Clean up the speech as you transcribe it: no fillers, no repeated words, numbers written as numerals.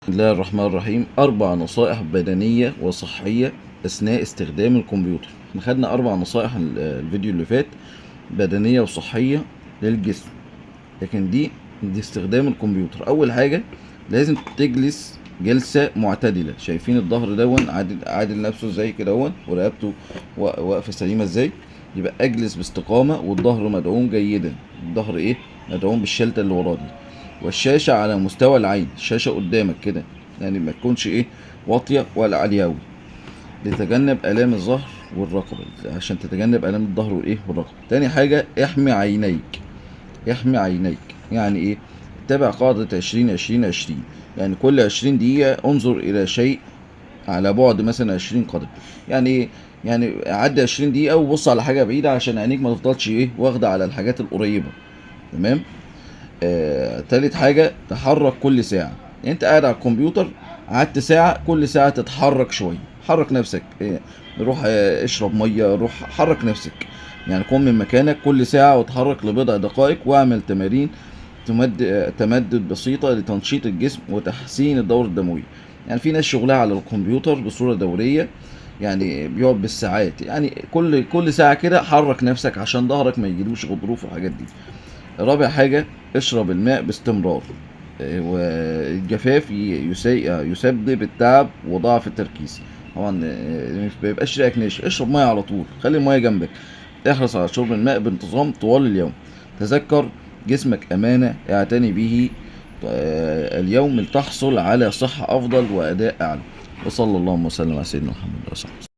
بسم الله الرحمن الرحيم. 4 نصائح بدنية وصحية أثناء استخدام الكمبيوتر. احنا خدنا 4 نصائح الفيديو اللي فات، بدنية وصحية للجسم، لكن دي استخدام الكمبيوتر. أول حاجة لازم تجلس جلسة معتدلة. شايفين الظهر دون عادل نفسه ازاي كده دون، ورقبته واقفة سليمة ازاي. يبقى اجلس باستقامة والظهر مدعوم جيدا، الظهر ايه؟ مدعوم بالشلتة اللي وراه دي، والشاشة على مستوى العين، الشاشة قدامك كده، يعني ما تكونش ايه واطية ولا عالية أوي، لتجنب آلام الظهر والرقبة، عشان تتجنب آلام الظهر والايه والرقبة. تاني حاجة احمي عينيك. احمي عينيك يعني ايه؟ اتبع قاعدة 20 20 20، يعني كل 20 دقيقة انظر إلى شيء على بعد مثلا 20 قدم. يعني ايه؟ يعني عدي 20 دقيقة وبص على حاجة بعيدة عشان عينيك ما تفضلش ايه واخدة على الحاجات القريبة. تمام؟ تالت حاجة تحرك كل ساعة. يعني انت قاعد على الكمبيوتر قعدت ساعة، كل ساعة تتحرك شوية، حرك نفسك، روح، اشرب مية، روح حرك نفسك، يعني قوم من مكانك كل ساعة وتحرك لبضع دقائق، واعمل تمارين تمدد بسيطة لتنشيط الجسم وتحسين الدورة الدموية. يعني في ناس شغلها على الكمبيوتر بصورة دورية، يعني بيقعد بالساعات، يعني كل ساعة كده حرك نفسك عشان ظهرك ما يجيلوش غضروف والحاجات دي. رابع حاجة اشرب الماء باستمرار، والجفاف يسبب التعب وضعف التركيز. طبعا، ما بيبقاش ريقك ناشف، اشرب مية على طول، خلي المية جنبك، احرص على شرب الماء بانتظام طوال اليوم. تذكر جسمك أمانة، اعتني به، اليوم لتحصل على صحة أفضل وأداء أعلى. وصلى اللهم وسلم على سيدنا محمد وعلى آله وصحبه.